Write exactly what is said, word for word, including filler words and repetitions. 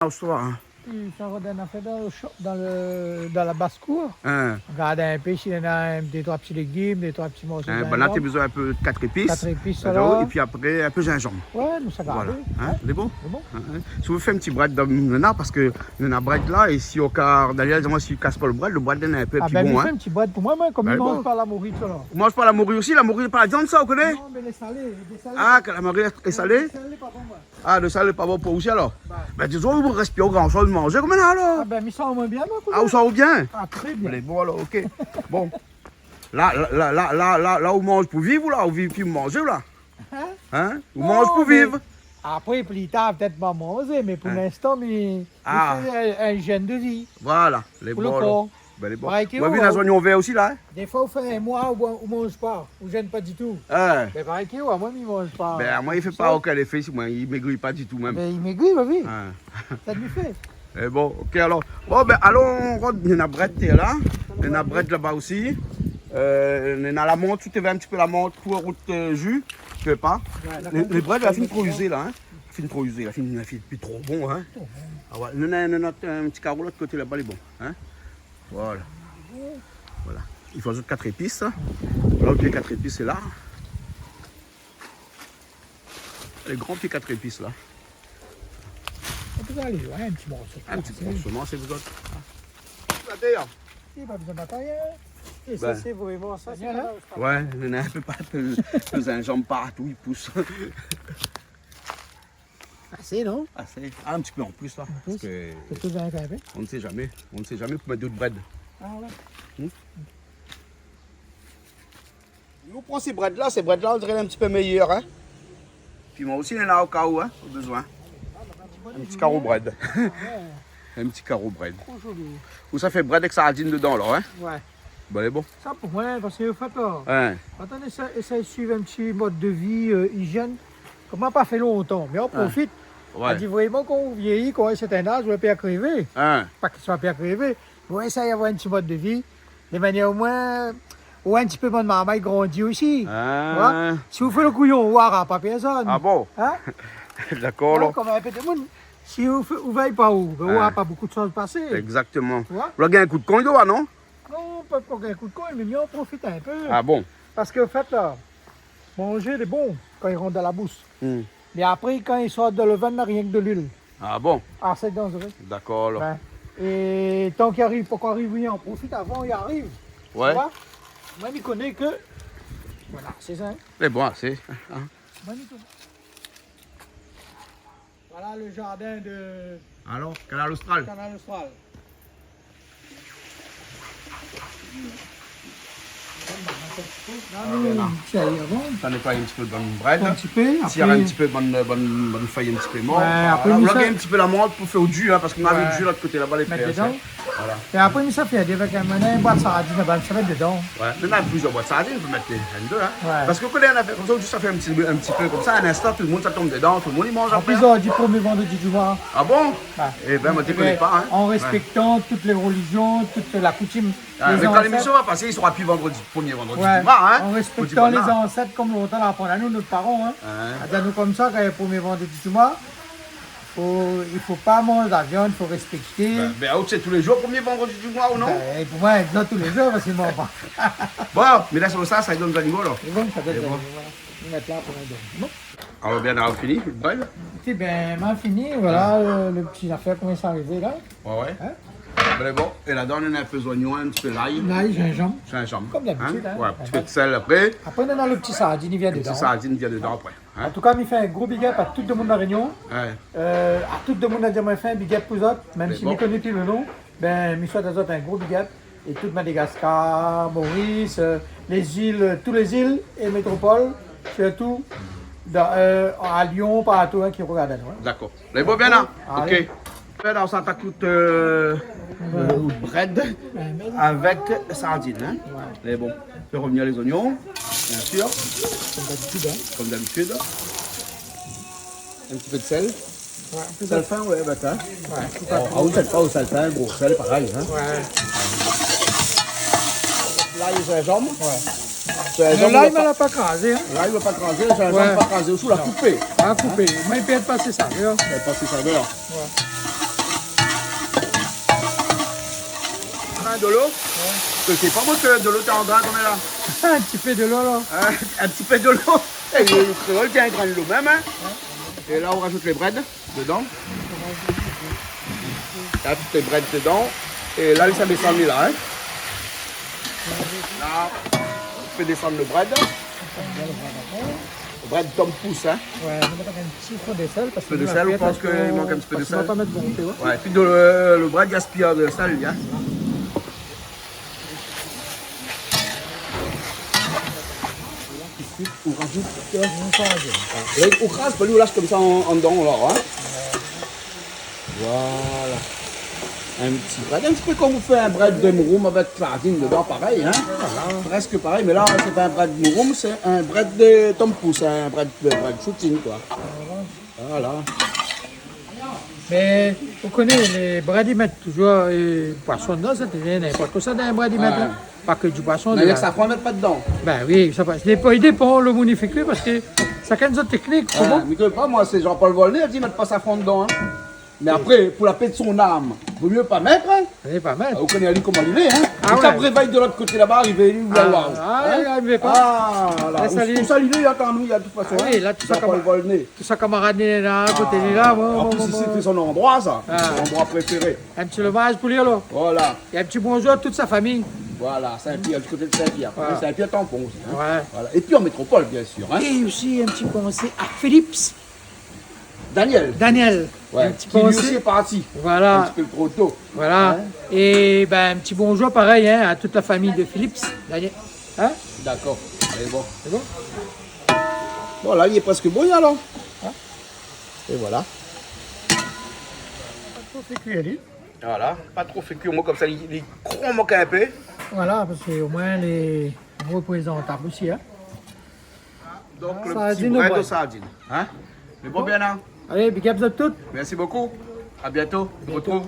Ou soi, hein. Pi sa rod in nafèr dan lo sho-, dan lo, dan la bas kour. Hein. Gard in pé si néna in, dé troi ti légim, dé troi ti morso zinzanm. Hein, ben la, té bezoin in pé kat zépis. Kat zépis, voilà. Épi apré, in pé zinzanm. Ouais, nou sa gard. Voilà. Hein, lé bon ? Lé bon. Hein, hein. Si ou vé fé in ti brèd dan, néna, parske néna brèd la, é si ou kar, Daniel, di amoin si ou kas pa lo brèd, lo brèd néna in pé pi bon, hein. Ah ben, mi fé in ti brèd pou moin, moin, kom mi manz pa la mori, sa la. Ou manz pa la mori osi ? La mori, pa la viann, sa, ou koné ? Non, mé lé salé, lé salé. Ah, ke la mori lé salé ? Lé salé, pa bon, moin. Ah, lo sal lé pa bon pou ou osi, alor ? Bah. Ben, dizon, ou rès pi gran shoz manzé, koman la, alor ? Ah ben, mi san amoin bien, moin, kouzin. Ah, ou san aou bien ? Ah, tré bien. Lé bon, alor, OK. Bon. La, la, la, ou manz pou viv, ou la, ou viv pi manzé, ou la ? Hein ? Hein ? Ou manz pou viv. Non, mé apré, pli tar, pétèt ma manzé, mé pou linstan, mi, mi fé in, in ijèn de vi. Voilà, lé bon, alor. Pou lo kor. Ben, lé bon. Parèy ke ou, hein. Ou la vi, néna zonyon vèr osi, la, hein ? Défoi, ou fé in moi, ou, ou manz pa, ou jèn pa ditou. Hein. Ben, parèy ke ou, amoin, mi manz pa. Ben, amoin, i fé pa okin lefé si moin, i mégri pa ditou, mèm. Ben, i mégri, oui. Hein. Sa li fé. É bon, OK, alor. Bon, ben, alon, rod, néna brèd, té la. Néna brèd laba osi. Euh, néna la mant, si ou té vé in ti pé la mant pou rout, euh, ju, ou pé pa. Ouais, la mant, lé, lé brèd, la fine tro izé, la, hein. Fine tro izé, la fine, la fine pi tro bon, hein. Tro bon. Ah ouais, néna, néna in ti karo lot koté laba, lé bon, hein. Voilà. Voilà. I fo azout kat zépis, sa. La, ou té kat zépis, sé la. Lé gran pié kat zépis, la. Ou pé alé, ouais, in ti morso. In ti morso, non, sé zot. Sa, déor. I na pa bezoin batay, hein. É sa, ben, sé vréman sa, sé bien, pa la, hein. Ouais, néna in pé partou, zinzanm partou i pous. Asé, non ? Asé. Ah, in ti pé an plis, la. An plis. Parske sé tout in pé. On ne sait jamais. On ne sait jamais pou mèt dot brèd. Ah ouais. Hmm. Ou pran sé brèd la, sé brèd la, on diré in ti pé méyèr, hein. Piman osi, néna o ka ou, hein, o bezoin. In ti karo brèd. In ti karo brèd. Tro zoli. Ou sa fé brèd avèk sardine dedan, la, hein ? Ouais. Ben, lé bon. Sa pou moin, parske, an fèt, la, kan ou éséy, éséy suiv in ti mod de vi, euh, ijèn, kom moin la pa fé lontan, mé ou profit. Ouais. Ou di vréman, kan ou vièyi, kan ou ariv sèrtin az, ou la pèr krévé. Hein. Pa ke ou la pèr krévé, mé ou éséy avoir in ti mod de vi, de manièr omoin, ou in ti pé bann marmay grandi osi. Ah. Ou oi ? Si ou fé lo kouyon, ou nora pa pèrsone. Ah bon ? Hein ? Dakor, alor. Kom in pé demoun, si ou fé, ou vèy pa ou, ben, ou nora pa bonpé de shoz pasé. Exactement. Ou oi ? Ou la gingn in kou de kong, ou oi, non ? Non, pa, pa gingn in kou de kong, mé mi an profit in pé. Ah bon ? Parske, an fèt, la, manzé lé bon kan i rant dan la boush. Hmm. Mé apré, kan i sort dan lo vant, na rienk de luil. Ah bon ? Ah, sé danzéré. Dakor, alor. Ben, é tan ki ariv, pankor ariv, oui, an profit avan i ariv. Ouais. Ou oi ? Moin, mi koné ke, voilà, sé sa, hein. Lé bon, asé, hein. Moin, mi koné. Voilà le jardin de Kanal Austral. Alors, Kanal Austral. Ah, bien, la. Sa nétoy in ti pé bann brèd. In ti pé, si néna in ti pé bann, bann, bann fèy in ti pé mor. Ouais, voilà. Apré, nou la gingn in ti pé la mant pou fé du, hein, parske nou navé du lot koté laba, lé frèr, mèt dedan. Voilà. É apré, mi sa fé avèk in, in boit sardine, ben, sa mèt dedan. Ouais, mé néna plizièr boit sardine, ou pé mèt inn, dé, hein. Ouais. Parske kan néna in nafèr konmsa, ou sa fé in ti, in ti pé konmsa, in instan, tout demoun sa tonm dedan, tout demoun i manz apré, hein. An plis, zordi, promié vandredi du moi. Ah bon ? Ouais. Eh ben, moin, mi koné pa, hein. An rèspèktan tout lé rolizion, tout la koutim, lé zansèt. Ah, mé kan lémision va pasé, i sra pi vandredi, promié vandredi du moi, hein. An rèspèktan lé zansèt, kom lontan la aprann anou, nout paran, hein. Ouais. La di anou konmsa, kan promié vandredi du moi, fo, i fo pa manz la viann, fo rèspèkté. Ben, ben, ou sé tou lé zour, promié vandredi du moi, ou non ? Ben, pou moin, non, tou lé zour, parske moin pa. Bon, mé la, sé sa, sa i donn zanimo, la. É bon, sa donn zanimo, voilà. Nou mèt la pou nou donn. Bon. Alor, bien, la fini, brèd ? Ébin, ma fini, voilà, euh, le ti nafèr, koman sa arivé la. Ouais, ouais. Hein ? Bin bon, é ladan, nou néna in pé zoignon, in ti pé lay. Lay, zinzanm. Zinzanm. Kom dabitid, hein. Ouais, in ti pé de sèl apré. Apré, nou néna le ti sardine, i vien dedan. Le ti sardine i vien dedan apré, hein. An tou ka, mi fé in gro big up a tout demoun La Rényon. Ouais. Euh, a tout demoun, la di amoin fé in big up pou zot, mèm si mi koné pi le non. Bin, mi souèt azot in gro big up. É tout Madagaskar, Moris, euh, lé zil, tout lé zil é métropol, sirtou dan, euh, a Lyon, partou, hein, ki rogard anou, hein. Dakor. Lé bon, bien la. Alé. Ok. Bin la, sa atak tout, euh, euh, brèd avèk sardine, hein. Ouais. Lé bon. Fé revenir lé zoignon, bien sir. Kom dabitid, hein. Kom dabitid. In ti pé de sèl. Ouais, in pé de sèl. Sèl fin, ouais, bin sa. Ouais, tout à fait. Ah, ou sèl pa, ou sèl fin, gro sèl, parèy, hein. Ouais. Lay, zinzanm. Ouais. Zinzanm, lay, ou la pa krazé, hein. Lay, ou la pa krazé, zinzanm, pa krazé, ou la koupé. Ah, koupé. Hein ? Mé i pé èt pasé sa, hein. I pé èt pasé sa, voilà. Ouais. Dolo ? Oué. Sé pa bon ke dolo té an grin konm la. In ti pé dolo, la. In, in ti pé dolo. É le, le kréol té an grin dolo mèm, in. Oué. É la, ou rajout lé brèd dedan. La, tout lé brèd dedan. É la, li sa désann la, in. La, ou fé désann le brèd. Le brèd tompous, in. Oué, nou mèt in ti pé de sèl, parske... Pé de sèl, ou pans ke i mank in ti pé de sèl ? Parske nou va pa mèt bonpé, oué. Oué, épi de, le, le brèd i aspir de sèl, in. Ou rajout, euh, la, ou kraz, ou lash konmsa an, andan, la, in. Voilà. In ti brèd, in ti pé konm ou fé in brèd de mouroum avèk sardine dedan, parèy, in. Voilà. Prèsk parèy, mé la, sé pa in brèd mouroum, sé in brèd de tompous, in brèd de, brèd shoutine, koi. Voilà. Mé, ou koné, lé brèd, i mèt touzour, euh, poison dedan, sé ninport kosa dan in brèd, i mèt, in. Pa ke di poison, néna dé safran, i mèt pa dedan. Bin oui, sa va. I dépan, i dépan, le moun i fé ke, parske shakinn zot téknik, sé bon. Mé ke pa, moin, sé Jean-Paul Volnay, li di, i mèt pa safran dedan, in. Mé apré, pou la pé de son am, vo myé pa mèt, in. Vo myé pa mèt. Ah, ou koné ali koman li lé, in. Ah oué. Sa i révèy de lot koté laba, arivé, li, oué, oué. Ah, ah, li vé pa. Ah, la. Lès ali. Ousa li lé, li atann anou, de tout fason, in. Ah oui, la, tout sa, Jean-Paul Volnay. Tout sa kamarad, li lé la, koté li la, bon, bon, bon. An plis, isi, sé son landroi, sa. Ah. Son landroi préféré. In ti lomaz pou li, alor. Voilà. É in ti bonzour a tout son famiy. Voilà, Saint-Pierre, du koté de Saint-Pierre. Voilà. Saint-Pierre-Tampon osi, in. Oué. Voilà. Épi an métropol, biensir, in. É osi in ti pansé a Philips. Daniel. Daniel. Oué, in ti pansé. Ki li osi lé parti. Voilà. In ti pé tro to. Voilà. In ? É bin, in ti bonzour parèy, in, a tout la famiy de Philips. Daniel. In ? Dakor. Lé bon. Lé bon ? Bon, la, li lé prèsk bon, alor. In ? É voilà. Pa tro fé kui, li. Voilà. Pa tro fé kui, omoin konmsa, li, li krom in pé. Voilà, parske omoin, li lé reprézantab osi, in. Donk, le ti brèd o sardine, in. Mé bon, bien, in. Alé, big up a tout. Merci beaucoup. À bientôt. Bientôt. On se retrouve.